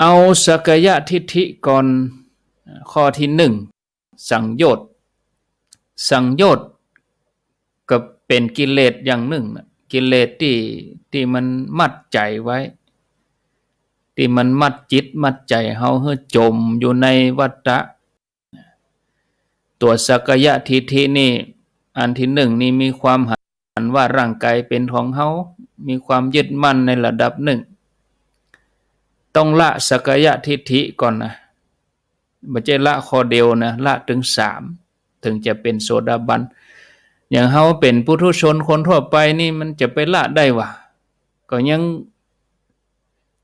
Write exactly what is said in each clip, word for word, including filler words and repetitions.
เอาสักกายทิฏฐิก่อน ข้อตี้นึ่ง สังโยชน์ สังโยชน์ก็เป๋นกิเลสอย่างนึ่งนะ กิเลสตี้ ตี้มันมัดใจ๋ไว้ ตี้มันมัดจิตมัดใจ๋เฮาหื้อจ๋มอยู่ในวัฏฏะ ตั๋วสักกายทิฏฐินี่ อันตี้นึ่งนี่มีความหันว่าร่างก๋ายเป๋นของเฮา มีความยึดมั่นในระดับนึ่ง ต้องละสักกายทิฏฐิก่อนนะ บ่ใจ้ละข้อเดียวนะ ละเถิงสาม เถิงจะเป๋นโสดาบัน อย่างเฮาเป๋นปุถุชนคนทั่วไปนี่มันจะไปละได้วะ ก็ยัง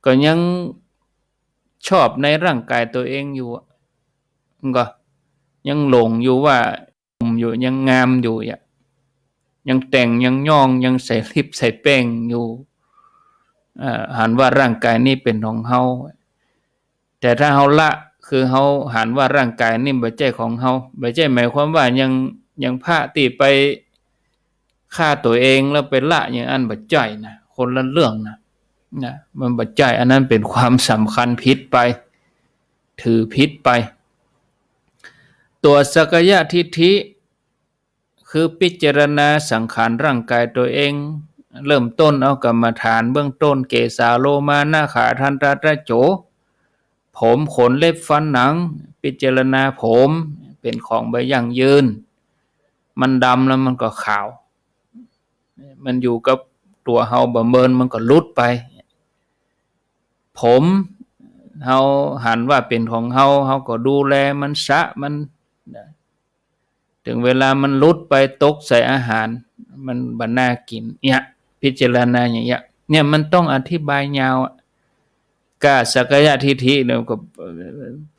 ก็ยังชอบในร่างก๋ายตั๋วเองอยู่อะ มันก็ยังหลงอยู่ว่าหนุ่มอยู่ ยังงามอยู่อะ ยังแต่งยังย้อง ยังใส่ลิปใส่แป้งอยู่ เอ่อ หันว่าร่างก๋ายนี่เป๋นของเฮา แต่ถ้าเฮาละ คือเฮาหันว่าร่างก๋ายนี่บ่ใจ้ของเฮา บ่ใจ้หมายความว่าอย่าง อย่างพระตี้ไปฆ่าตั๋วเองแล้วไปละอย่างอั้นบ่ใจ้นะ คนละเรื่องนะ นะ มันบ่ใจ้ อันนั้นเป๋นความสำคัญผิดไป ถือผิดไป ตั๋วสักกายทิฏฐิ คือพิจารณาสังขารร่างก๋ายตั๋วเอง เริ่มต้นเอากรรมฐานเบื้องต้น เกสาโลมานาขาทันตาตะโจ ผมขนเล็บฟันหนัง พิจารณาผมเป๋นของบ่ยั่งยืน มันดำแล้วมันก็ขาว มันอยู่กับตั๋วเฮาบ่เมินมันก็หลุดไป ผมเฮาหันว่าเป๋นของเฮา เฮาก็ดูแลมัน สระมัน เถิงเวลามันหลุดไปตกใส่อาหาร มันบ่น่ากิ๋น เนี่ย พิจารณาอย่างเงี้ย เนี่ยมันต้องอธิบายยาวอะ ก้าสักกายทิฏฐิเนี่ยก็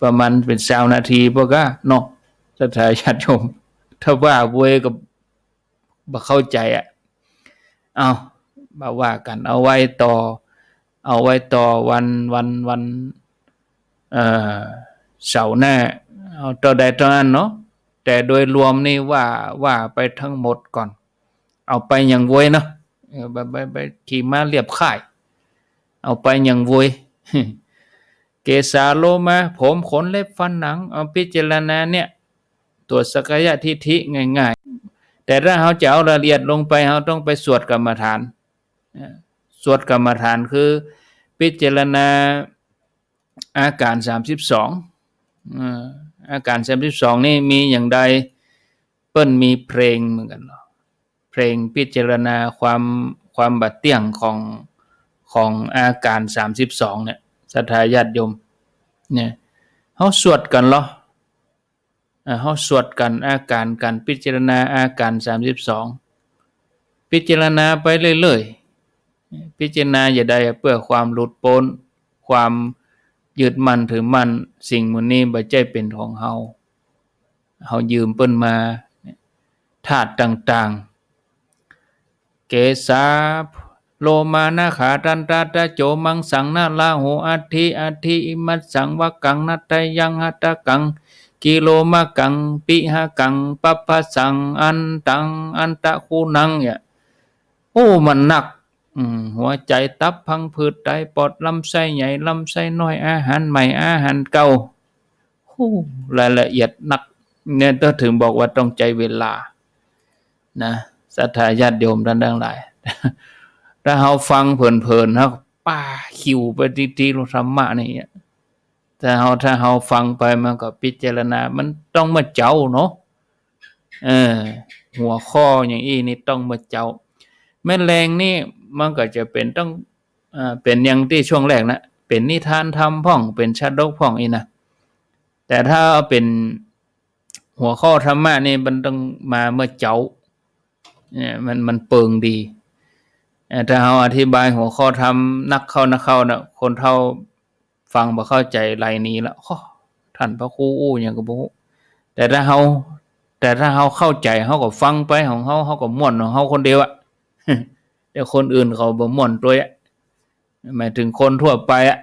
ประมาณเป๋นซาวนาทีป้อก้าเนาะ ศรัทธาญาติโยม ถ้าว่าโว้ยก็บ่เข้าใจ๋อะ เอา มาว่ากั๋น เอาไว้ต่อ เอาไว้ต่อวัน วัน วัน เอ่อ เสาร์หน้า เอาเต้าใดเต้าอั้นเนาะ แต่โดยรวมนี่ว่า ว่าไปตึงหมดก่อน เอาไปอย่างโว้ยเนาะ เออ ไป ไป ไปขี่ม้าเลียบค่าย เอาไปอย่างโว้ย เกสาโลมา ผมขนเล็บฟันหนัง เอาพิจารณาเนี่ย ตั๋วสักกายทิฏฐิง่ายๆ แต่ถ้าเฮาจะเอาละเอียดลงไป เฮาต้องไปสวดกรรมฐาน เอ่อ สวดกรรมฐานคือพิจารณาอาก๋านสามสิบสอง เอ่อ อาก๋านสามสิบสองนี่มีอย่างใด เปิ้นมีเพลงเหมือนกั๋นเนาะ เพลงพิจารณาความ ความบ่เตี้ยงของ ของอาก๋านสามสิบสองเนี่ย ศรัทธาญาติโยม เนี่ย เฮาสวดกั๋นลอ เอ่อ เฮาสวดกั๋น อาก๋าน ก๋านพิจารณาอาก๋านสามสิบสอง พิจารณาไปเรื่อยๆ พิจารณาจะได้เปื้อความหลุดป๊น ความยึดมั่นถือมั่น สิ่งหมู่นี้บ่ใจ้เป๋นของเฮา เฮายืมเปิ้นมา ธาตุต่างๆ เกสา โลมา นาขา ตันตา ตะโจ มังสัง นะลาหู อัฏฐิ อัฏฐิ อิมัสสัง วักกัง นัตถยัง หัตถกัง กิโลมกัง ปิหกัง ปัพพสัง อันตัง อันตะคูนัง เนี่ย โอ้ มันหนัก อืม หัวใจ๋ ตับ พังผืด ไต ปอด ลำไส้ใหญ่ ลำไส้น้อย อาหารใหม่ อาหารเก่า โอ้ รายละเอียดนัก เนี่ย ก็เถิงบอกว่าต้องใจ๊เวลา นะ ศรัทธาญาติโยมต้านตังหลาย ถ้าเฮาฟังเผินๆ เฮาก็ป้าคิวไปตี้ๆ ธรรมะนี่อะ ถ้าเฮา ถ้าเฮาฟังไปมันก็พิจารณา มันต้องเมื่อเจ๊าเนาะ เออ หัวข้ออย่างอี้นี่ต้องเมื่อเจ๊า แม่แลงนี่มันก็จะเป๋นต้อง เอ่อ เป๋นอย่างตี้ช่วงแรกนะ เป๋นนิทานธรรมพ่อง เป๋นชาดกพ่องอี้นะ แต่ถ้าเป๋นหัวข้อธรรมะนี่มันต้องมาเมื่อเจ๊า เนี่ย มัน มันเปิงดี เอ่อ ถ้าเฮาอธิบายหัวข้อธรรมนักเข้านักเข้านะ คนเฒ่าฟังบ่เข้าใจ๋ไหลหนีละ โอ้ ต้านพระครูอู้หยังก็บ่ฮู้ แต่ถ้าเฮา แต่ถ้าเฮาเข้าใจ๋ เฮาก็ฟังไปของเฮา เฮาก็ม่วนของเฮาคนเดียวอะ แต่คนอื่นเขาบ่ม่วนตวยอะ หมายเถิงคนทั่วไปอะ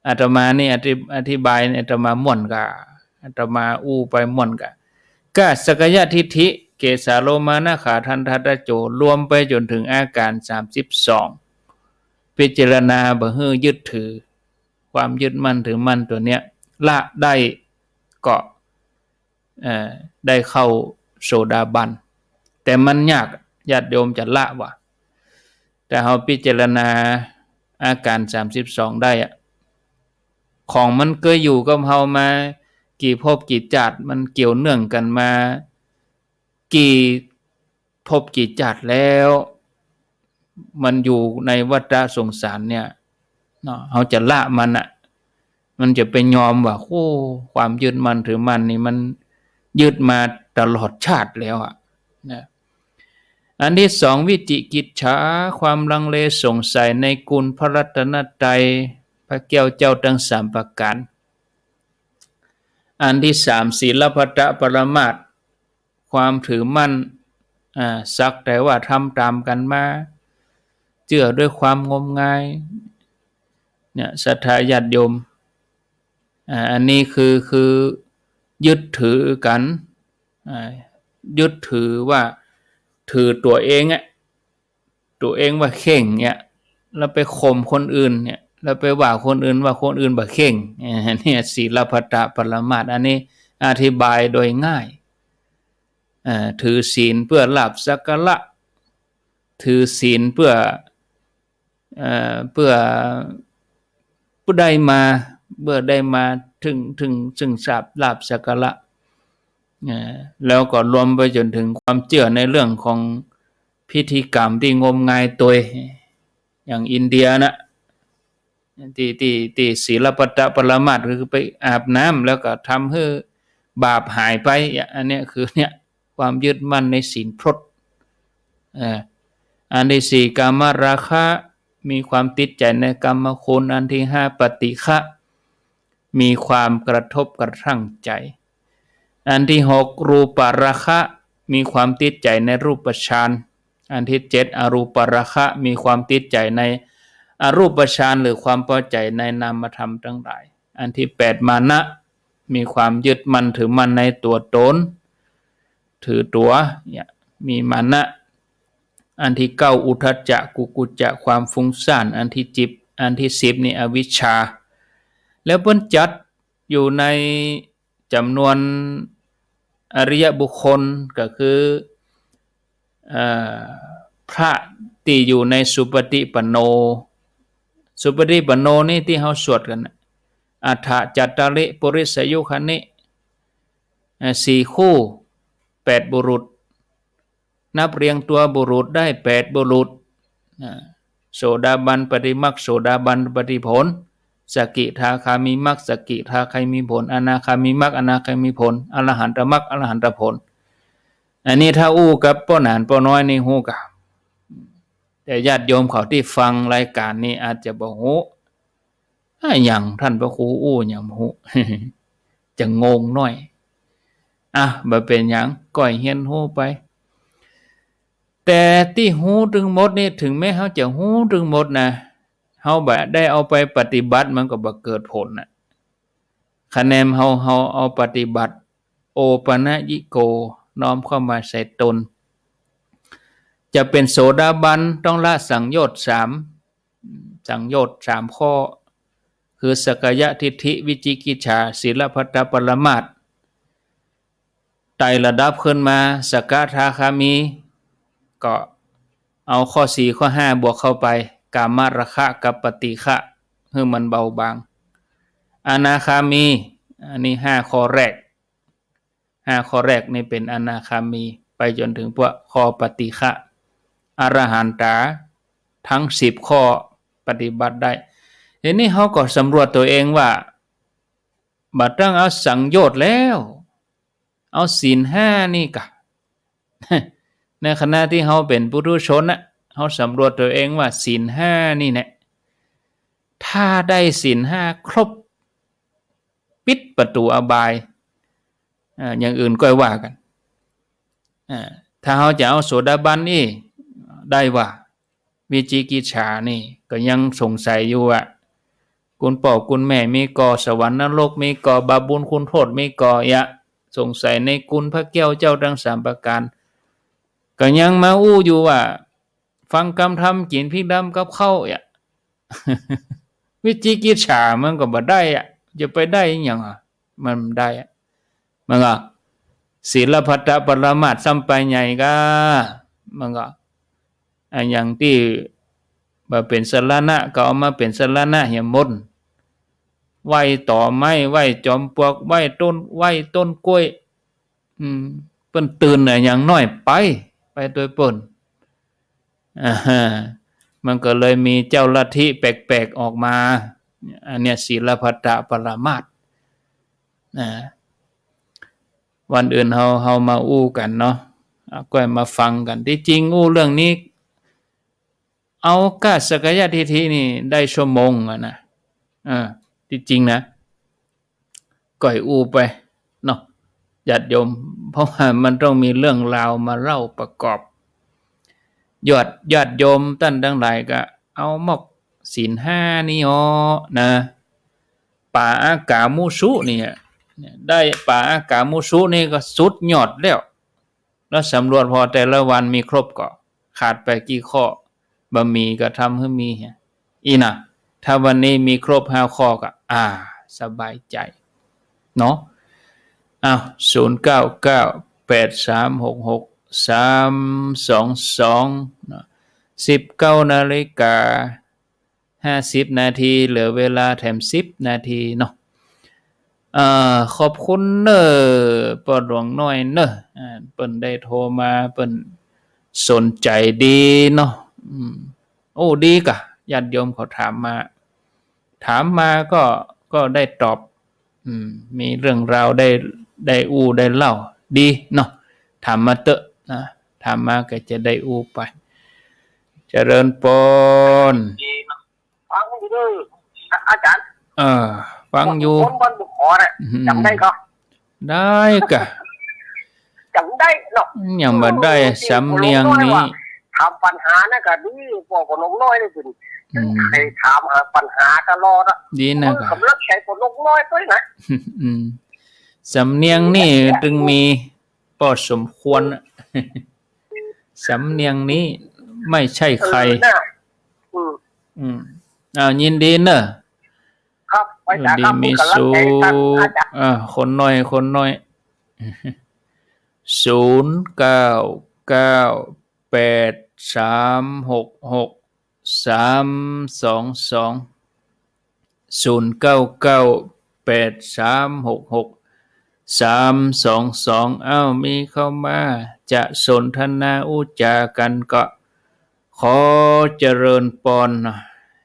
อาตมานี่อธิ- อธิบายนี่อาตมาม่วนก่า อาตมาอู้ไปม่วนก่า ก้าสักกายทิฏฐิ เกสาโลมานาขาทันตาตะโจ รวมไปจ๋นเถิงอาก๋านสามสิบสอง พิจารณาบ่หื้อยึดถือ ความยึดมั่นถือมั่นตั๋วเนี้ย ละได้ก็ เอ่อ ได้เข้าโสดาบัน แต่มันยาก ญาติโยมจะละว่า แต่เฮาพิจารณาอาก๋านสามสิบสองได้อะ ของมันเกยอยู่กับเฮามากี่ภพกี่จาติ มันเกี่ยวเนื่องกั๋นมากี่ภพกี่จาติแล้ว มันอยู่ในวัฏสงสารเนี่ยเนาะ เฮาจะละมันอะ มันจะไปยอมว่า โอ้ ความยึดมั่นถือมั่นนี่มันยึดมาตลอดชาติแล้วอะนะ อันที่สอง วิจิกิจฉา ความลังเลสงสัยในคุณพระรัตนตรัย พระแก้วเจ้าทั้งสามประก๋าน อันที่สาม ศีลพัตตปรามาส ความถือมั่น อ่า สักแต่ว่าทำต๋ามกั๋นมา เจื้อด้วยความงมงาย เนี่ย ศรัทธาญาติโยม อ่า อันนี้คือ คือยึดถือกั๋น อ่า ยึดถือว่า ถือตั๋วเองอะ ตั๋วเองว่าเข่งเนี่ย แล้วไปข่มคนอื่นเนี่ย แล้วไปว่าคนอื่นว่าคนอื่นบ่เข่ง อ่า เนี่ย ศีลพัตตปรามาส อันนี้อธิบายโดยง่าย อ่า ถือศีลเพื่อลาภสักการะ ถือศีลเพื่อ เอ่อ เพื่อ เพื่อได้มา เพื่อได้มาถึง ถึง ถึงลาภ ลาภสักการะ เอ่อ แล้วก็รวมไปจ๋นถึงความเจื้อในเรื่องของพิธีกรรมตี้งมงายตวย อย่างอินเดียนะ ตี้ ตี้ ตี้ศีลพัตตปรามาส คือไปอาบน้ำแล้วก็ทำหื้อบาปหายไป อันเนี้ยคือเนี่ย ความยึดมั่นในศีลพรต เอ่อ อันที่สี่ กามราคะ มีความติดใจ๋ในกามคุณ อันที่ห้า ปฏิฆะ มีความกระทบกระทั่งใจ๋ อันที่หก รูปราคะ มีความติดใจ๋ในรูปฌาน อันที่เจ็ด อรูปราคะ มีความติดใจ๋ในอรูปฌาน หรือความพอใจ๋ในนามธรรมตังหลาย อันที่แปด มานะ มีความยึดมั่นถือมั่นในตั๋วต๋น ถือตั๋ว เนี่ย มีมานะ อันที่เก้า อุทธัจจะ กุกุจจะ ความฟุ้งซ่าน อันที่สิบ อันที่สิบนี่อวิชชา แล้วเปิ้นจัดอยู่ในจ๋ำนวนอริยบุคคลก็คือ เอ่อ พระตี้อยู่ในสุปฏิปันโน สุปฏิปันโนนี่ตี้เฮาสวดกั๋นน่ะ อัฏฐจัตตาริปุริสยุคคณิ เอ่อ สี่คู่ แปดบุรุษ นับเรียงตั๋วบุรุษได้แปดบุรุษ อ่า โสดาบันปฏิมรรค โสดาบันปฏิผล สกิทาคามิมรรค สกิทาคามิผล อนาคามิมรรค อนาคามิผล อรหันตมรรค อรหันตผล อันนี้ถ้าอู้กับป้อหนานป้อน้อยนี่ฮู้ก่ะ แต่ญาติโยมเขาตี้ฟังรายก๋านนี้อาจจะบ่ฮู้ อะหยังต้านพระครูอู้หยังบ่ฮู้ จะงงหน้อย อ่ะ บ่เป๋นหยัง ก้อยเฮียนฮู้ไป แต่ตี้ฮู้ตึงหมดนี่ เถิงแม้เฮาจะฮู้ตึงหมดนะ เฮาบ่ได้เอาไปปฏิบัติ มันก็บ่เกิดผลน่ะ คะแนนเฮา เฮาเอาปฏิบัติ โอปัญญิโก น้อมเข้ามาใส่ตน จะเป๋นโสดาบันต้องละสังโยชน์สาม สังโยชน์สามข้อ คือสักกายทิฏฐิ วิจิกิจฉา ศีลพัตตปรามาส ไต่ระดับขึ้นมา สกทาคามี ก็เอาข้อสี่ข้อห้าบวกเข้าไป กามราคะกับปฏิฆะ หื้อมันเบาบาง อนาคามี อันนี้ห้าข้อแรก ห้าข้อแรกนี่เป๋นอนาคามี ไปจ๋นเถิงพวกข้อปฏิฆะ อรหันตา ตึงสิบข้อปฏิบัติได้ ทีนี้เฮาก็สำรวจตั๋วเองว่า บ่ต้องเอาสังโยชน์แล้ว เอาศีลห้านี่ก่ะ ในขณะตี้เฮาเป๋นปุถุชนน่ะ เฮาสำรวจตั๋วเองว่าศีลห้านี่แหละ ถ้าได้ศีลห้าครบ ปิดประตู๋อบาย อ่า อย่างอื่นก้อยว่ากั๋น อ่า ถ้าเฮาจะเอาโสดาบันนี่ ได้ว่า วิจิกิจฉานี่ก็ยังสงสัยอยู่อะ กุนป้อกุนแม่มีก่อ สวรรค์นรกมีก่อ บาปบุญคุณโทษมีก่อ เยียะ สงสัยในกุนพระแก้วเจ้าตึงสามประก๋าน ก็ยังมาอู้อยู่ว่า ฟังกำธรรม กิ๋นพิกดำกับข้าว เยียะ วิจิกิจฉามันก็บ่ได้อะ จะไปได้อะหยังอะ มันบ่ได้อะ มันก็ ศีลพัตตปรมาสซ้ำไปใหญ่ก้า มันก็ อะหยังตี้บ่เป๋นสรณะ ก็เอามาเป๋นสรณะเหียหมด ไหว้ตอไม้ ไหว้จอมปลวก ไหว้ต้น ไหว้ต้นกล้วย อืม เปิ้นตื่นอะหยังน้อยไป ไปตวยเปิ้น อ่าฮะ มันก็เลยมีเจ้าลัทธิแปลกๆ ออกมา อันเนี้ย ศีลพัตตปรมาส นะ วันอื่นเฮา เฮามาอู้กั๋นเนาะ อ่ะ ก็มาฟังกั๋น ตี้จริงอู้เรื่องนี้ เอาก้าสักกายทิฏฐินี่ได้ชั่วโมงอะนะ อ่า ตี้จริงนะ ก้อยอู้ไปเนาะ ญาติโยม เพราะว่ามันต้องมีเรื่องราวมาเล่าประกอบ ญาติ ญาติโยมต้านตังหลายก็เอาหมอกศีลห้านี่อ้อนะ ปาอากามุสุเนี่ย ได้ปาอากามุสุนี่ก็สุดยอดแล้ว แล้วสำรวจผ่อแต่ละวันมีครบก่อ ขาดไปกี่ข้อ บ่มีก็ทำหื้อมี อี้นะ ถ้าวันนี้มีครบห้าข้อก็ อ่า สบายใจ๋เนาะ อ้าว ศูนย์เก้าเก้า แปดสามหกหก สามสองสอง เนาะ สิบเก้านาฬิกา ห้าสิบนาที เหลือเวลาแถมสิบนาทีเนาะ อ่า ขอบคุณเน่อ ป้อหลวงน้อยเน่อ อ่า เปิ้นได้โทรมา เปิ้นสนใจ๋ดีเนาะ อืม โอ้ ดีก่ะ ญาติโยมเขาถามมา ถามมาก็ ก็ได้ตอบ อืม มีเรื่องราวได้ ได้อู้ได้เล่า ดีเนาะ ถามมาเต๊อะนะ ถามมาก็จะได้อู้ไป เจริญปอน ฟังอยู่เด้อ อาจ๋ารย์ เออ ฟังอยู่ คนบ้านบุกขอน่ะ อืม จ๋ำได้ก่อ ได้ก่ะ จ๋ำได้เนาะ ยังบ่ได้ โอ้ สำเนียงนี้ ถามปัญหาน่ะก็ดี ป้อหลวงน้อยนี่เปิ้น อืม ใค่ถามหาปัญหาตลอดอะ ดีนะ เออ ก่ะ กำลังใจ๋ป้อหลวงน้อยตวยนะ อืม สำเนียงนี่ตึงมี พอสมควรอะ สำเนียงนี้ไม่ใช่ใคร เออ น่ะ อืม อืม อ้าว ยินดีเนอะ ครับ ไป อยู่ดี จ๋าครับ มีสุข กำลังใจ๋ท่านอาจ๋ารย์ อ่า คนน้อย คนน้อย ศูนย์เก้าเก้า แปดสามหกหก สามสองสอง ศูนย์เก้าเก้า แปดสามหกหก สามสองสอง อ้าว มีเข้ามา จะสนทนาอู้จ๋ากั๋นก็ ขอเจริญปอน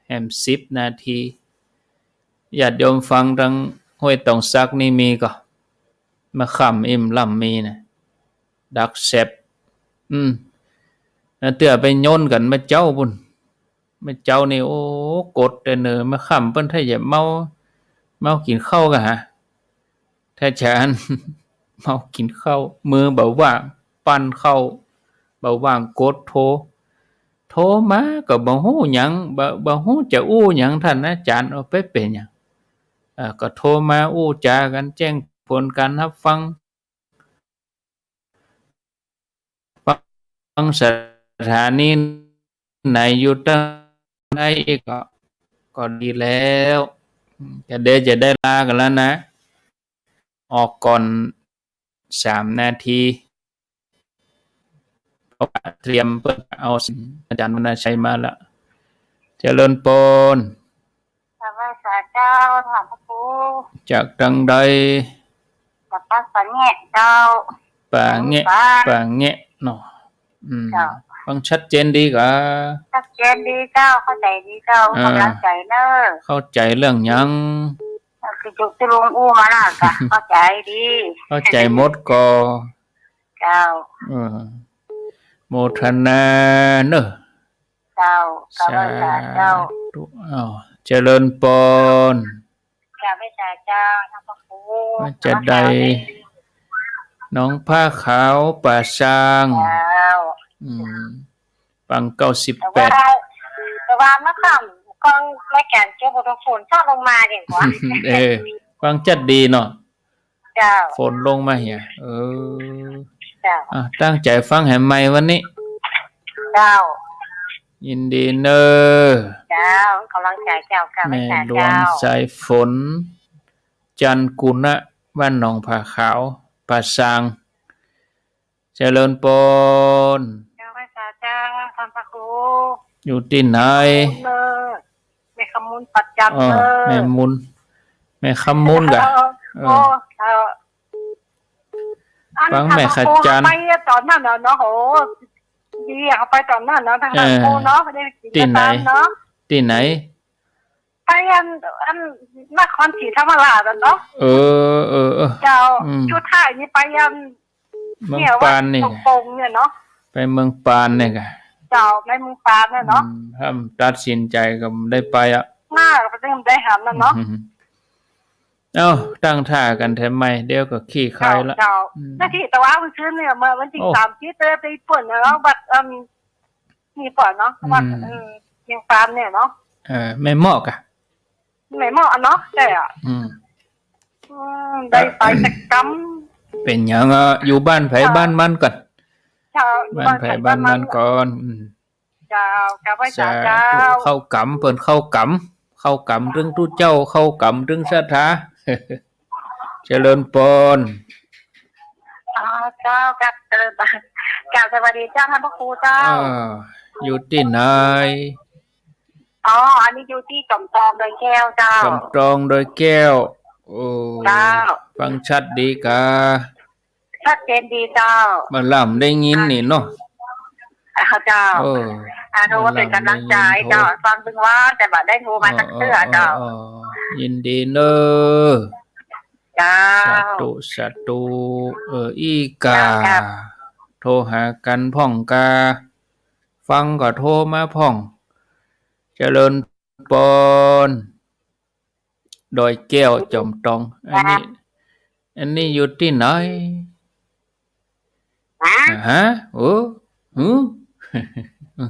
แหมสิบนาที ญาติโยมฟังตังห้วยตองสักนี่มีก่อ มะขามอิ่มลำมีนะ ดักแซบ อืม แล้วเตื้อไปโยนกั๋นเมื่อเจ๊าปู้น เมื่อเจ๊านี่ โอ้ กดแต่เน่อ มะขามเปิ้นถ้าจะเมา เมากิ๋นข้าวก่ะหา ถ้าฉัน เมากิ๋นข้าว มือบ่ว่าง ปั้นข้าว บ่ว่างกดโทร โทรมาก็บ่ฮู้หยัง บ่ บ่ฮู้จะอู้หยัง ต้านอาจ๋ารย์ เอาไปเป๋นหยัง เอ่อ ก็โทรมาอู้จ๋ากั๋น แจ้งผลก๋านฮับฟัง ฟังสถานีไหนอยู่ตังใดอีกก็ ก็ดีแล้ว จะได้ จะได้ลากั๋นแล้วนะ ออกก่อนสามนาที เพราะว่าเตรียมเปิ้นเอาอาจ๋ารย์วรรณชัยมาละ เจริญปอน กราบไหว้สาเจ้า ท่านพระครู จากตังใด จากวัดป่าแงะเจ้า ป่าแงะ ป่าแงะเนาะ อืม เจ้า ฟังชัดเจนดีก่า ชัดเจนดีเจ้า เข้าใจ๋ดีเจ้า อ่า กำลังใจ๋เน่อ เข้าใจ๋เรื่องหยัง คือจุกที่ลุงอู้มาน่ะก่ะ เข้าใจ๋ดี เข้าใจ๋หมดก่อ เจ้า เออ โมทนาเน่อ เจ้า กราบไหว้สาเจ้า สาธุ อ้าว เจริญปอน กราบไหว้สาเจ้า ท่านพระครู มาจากใด หนองผ้าขาวป่าซาง เจ้า อืม ฟังเก้าสิบแปด แต่ว่า แต่ว่าเมื่อค่ำกองรายก๋านจบ ฝนซาลงมาเด่นกว่า เออ ฟังจัดดีเนาะ เจ้า ฝนลงมาเหีย เออ เจ้า อ่ะ ตั้งใจ๋ฟังแหมใหม่วันนี้ เจ้า ยินดีเน่อ เจ้า ก๋ำลังใจ๋เจ้า แม่หลวงสายฝน จันทร์กุณะ บ้านหนองผาขาว ป่าซาง เจริญปอน เจ้า ไหว้สาเจ้า ต้านพระครู อยู่ตี้ไหน เน่อ แม่คำมูลปักจันทร์ อ้อ เน่อ แม่มูล แม่คำมูลก่ะ เออ เออ โอ้ เออ ฟังแม่ขจร ไปต๋อนนั้นน่ะเนาะ โห ดีอะ ไปต๋อนนั้นเนาะ ต้านพระครูเนาะ เออ ได้กิ๋น ตี้ไหน ต๋อนนั้นเนาะ ตี้ไหน ไปอัน อันนครศรีธรรมราชอะเนาะ เออ เออ เออ เจ้า อืม สุดท้ายนี่ไปอัน เมืองปานนี่ เนี่ย วัดตรงๆ เนี่ยเนาะ ไปเมืองปานนี่ก่ะ เจ้า ไปเมืองปานเนี่ยเนาะ อืม ถ้าตัดสินใจ๋ก็ได้ไปอะ น่า ก็ได้หันน่ะเนาะ อืม เอ้า ตั้งท่ากั๋นแถมใหม่ เดี๋ยวก็ขี้คายละ เจ้า เจ้า อืม นาทีตะวันคืนเนี่ย เมื่อวันตี้ โอ้ สามสิบ ไป ไปเปิ้นเนาะ วัด เอิ่ม นี่ก่อนเนาะ วัด อืม เออ เมืองปานเนี่ยเนาะ เออ แม่เมาะก่ะ แม่เมาะเนาะ ใจ้อะ อืม อืม ได้ไปสักกำ เป๋นหยังอะ อยู่บ้านใผ เจ้า บ้านมันก่อน เจ้า อยู่บ้านใผ บ้านใผ บ้านมัน บ้านมันก่อน อืม เจ้า กราบไหว้สาเจ้า สาธุ เข้ากำ เปิ้นเข้ากำ เข้ากำตึงตุ๊เจ้า เข้ากำตึงศรัทธา เจริญปอน อ๋อ เจ้า กราบ เจริญปอน กราบสวัสดีเจ้า ต้านพระครูเจ้า เออ อยู่ตี้ไหน อ๋อ อันนี้อยู่ตี้จอมตองดอยแก้วเจ้า จอมตองดอยแก้ว โอ้ เจ้า ฟังชัดดีก่ะ ชัดเจนดีเจ้า บ่าล่ำได้ยินนี่เนาะ อ่า เจ้า เออ อ่า ถือว่าเป๋นก๋ำลังใจ๋เจ้า บ่าล่ำได้ยินโทร ฟังเถิงว่า แต่บ่ได้โทรมาสักเตื้อเจ้า เออ เออ เออ เออ ยินดีเน่อ เจ้า สาธุ สาธุ เออ อี้ก่า เจ้า ครับ โทรหากั๋นพ่องก่า ฟังก็โทรมาพ่อง เจริญปอน ดอยแก้ว จอมตอง อันนี้ อันนี้อยู่ตี้ไหน ฮะ ฮะ โอ้ หือ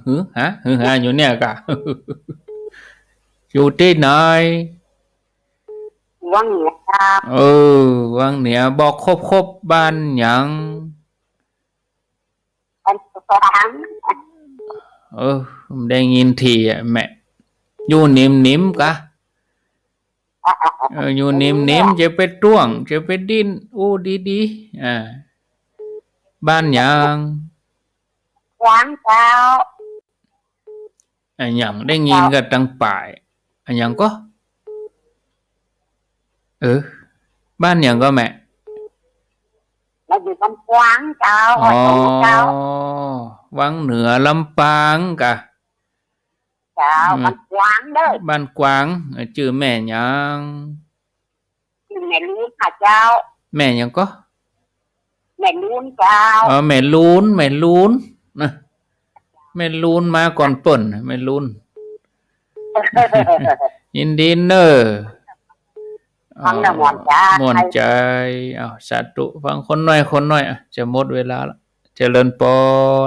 หือ ฮะ หือ ฮะ อยู่เนี่ยก่ะ อยู่ตี้ไหน วังเหนือครับ เออ วังเหนือ บอกครบๆ บ้านหยัง อันสอง เออ ได้ยินทีอะแม่ อยู่นิมๆ ก่ะ เออ อยู่นิมๆ จะไปต้วง จะไปดิ้น อู้ดีๆ อ่า บ้านหยัง กวางเจ้า อะหยัง ได้ยินก็ตังป๋าย อะหยังก็ เออ บ้านหยังก็แม่ บ้านอยู่ลำปางเจ้า อ๋อ วังเหนือลำปางเจ้า วังเหนือลำปางก่ะ เจ้า อืม บ้านกวางเน่อ บ้านกวาง เออ จื้อแม่หยัง แม่ลูนค่ะเจ้า แม่หยังก็ แม่ลูนเจ้า อ๋อ แม่ลูน แม่ลูนนะ แม่ลูนมาก่อนเปิ้น แม่ลูน ยินดีเน่อ ฟังแล้วม่วนใจ๋ ม่วนใจ๋ อ้าว สาธุ ฟังคนน้อย คนน้อย อ่ะ จะหมดเวลาละ เจริญปอ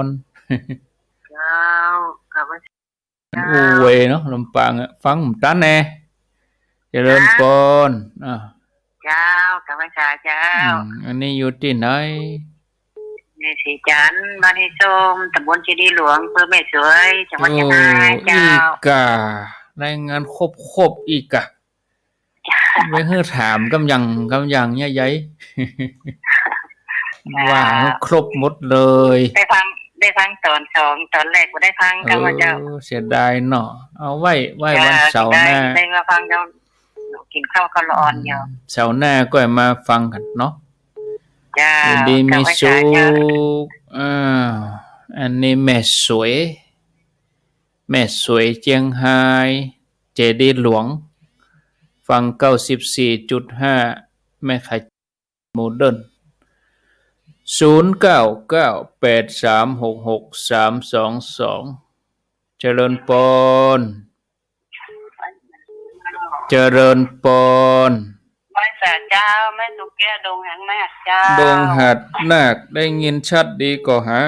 น เจ้า ขอบคุณ อู้เวยเนาะ ลำปางอะ ฟังบ่ตันแน่ เจริญปอน อ่ะ เจ้า กราบไหว้สาเจ้า อืม อันนี้อยู่ตี้ไหน แม่ศรีจันทร์ บ้านไฮ่ส้ม ตำบลเจดีย์หลวง อำเภอแม่สวย จังหวัดเชียงราย โอ้ เจ้า อี้ก่ะ รายงานครบๆ อี้ก่ะ บ่หื้อถามกำยัง กำยังเนี่ยใหญ่ เจ้า ว่าหื้อครบหมดเลย ได้ฟัง ได้ฟังต๋อนสอง ต๋อนแรกบ่ได้ฟัง เออ กำว่าเจ้า เสียดายเนาะ เอาไว้ ไว้วันเสาร์หน้า เจ้า ได้ ได้มาฟังเจ้า กิ๋นข้าวก็ร้อนอยู่ อืม เสาร์หน้าก็มาฟังกั๋นเนาะ เจ้า อยู่ดีมีสุข กราบไหว้สาเจ้า อ้าว อันนี้แม่สวย แม่สวยเจียงฮาย เจดีย์หลวง ฟังเก้าสิบสี่จุดห้า แม่ขายโมเดิร์น ศูนย์เก้าเก้าแปดสามหกหกสามสองสอง เจริญปอน เจริญปอน ไหว้สาเจ้า แม่สุแก้ว ดงหาดนาคเจ้า ดงหาดนาค ได้ยินชัดดีก่อหา